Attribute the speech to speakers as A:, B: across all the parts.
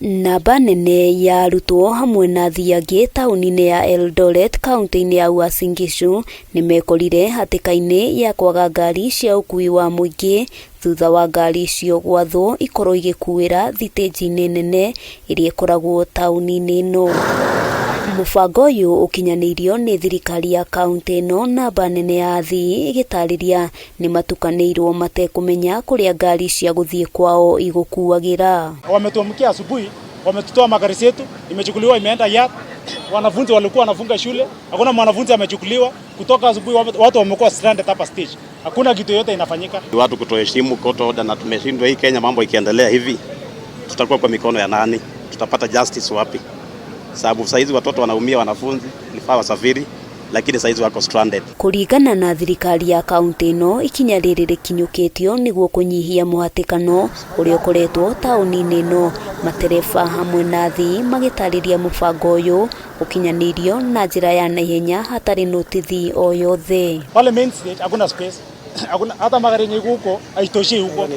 A: Namba nene ya arutwo hamwe na athii angĩ taũni-inĩ ya Eldoret kauntĩ-inĩ ya Uasin Gishu nĩmekorire hatĩka-inĩ ya kwaga ngari cia ũkui wa mũingĩ thutha wa ngari icio gwathwo ikorwo igĩkuĩra thitĩnji-inĩ nene ĩrĩa ĩkoragwo taũni-inĩ ĩno. Mũbango ũyũ ũkinyanĩirio nĩ thirikari ya kauntĩ ĩno namba nene ya athii ĩgĩtarĩria nĩmatukanĩirwo matekũmenya kũrĩa ngari cia gũthiĩ kwao igũkuagĩra.
B: Wametuamkia asubuhi, wametutoa magari zetu, imechukuliwa imeenda yard. Wanafunzi walikuwa wanafunga shule, hakuna mwanafunzi amechukuliwa. Kutoka asubuhi watu wamekuwa stranded hapa stage, hakuna kitu yote inafanyika.
C: Watu kutoheshimu court order na tumeshindwa hii Kenya, mambo ikiendelea hivi tutakuwa kwa mikono ya nani? Tutapata justice wapi? Sababu saizi watoto wanaumia, wanafunzi ilifaa wasafiri, lakini saizi wako stranded.
A: Kũringana na thirikari ya kaunti ĩno, ikinya rĩrĩ rĩkinyũkĩtio nĩguo kũnyihia mũhatĩkano ũrĩa ũkoretwo taũni-inĩ ĩno. Matereba hamwe na athii magĩtarĩria mũbango ũyũ ũkinyanĩirio na njĩra ya naihenya hatarĩ notithi o yothe.
B: Pale main stage hakuna space, hakuna hata magari yenye iko huko haitoshi huko,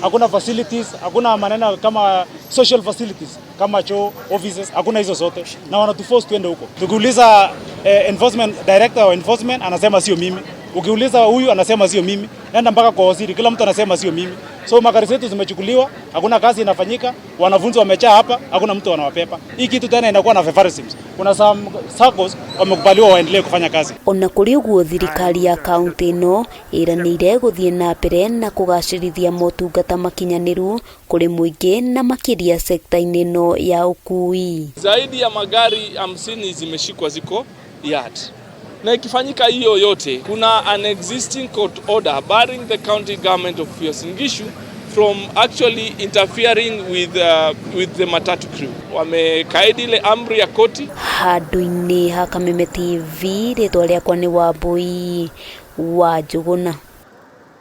B: hakuna facilities, hakuna maneno kama social facilities kama choo, offices, hakuna hizo zote, na wanatuforce tuende huko. Tukiuliza enforcement director wa enforcement anasema sio mimi, ukiuliza huyu anasema sio mimi, nenda mpaka kwa waziri, kila mtu anasema sio mimi. So magari zetu zimechukuliwa, hakuna kazi inafanyika, wanafunzi wamejaa hapa, hakuna mtu anawabeba. Hii kitu tena inakuwa na favoritism. Kuna some SACCOs wamekubaliwa waendelee kufanya kazi.
A: Ona kũrĩ ũguo, thirikari ya kaunti ĩno ĩranĩire gũthiĩ na mbere na kũgacĩrithia motungata makinyanĩru kũrĩ mũingĩ na makĩria sekta-inĩ ĩno ya ũkui.
D: Zaidi ya magari 50 zimeshikwa ziko yard, na ikifanyika hiyo yote, kuna an existing court order barring the county government of Uasin Gishu from actually interfering with the matatu crew. Wamekaidi ile amri ya koti.
A: Handũ-inĩ ha Kameme TV, rĩtwa rĩakwa nĩ Wambui wa Njũgũna.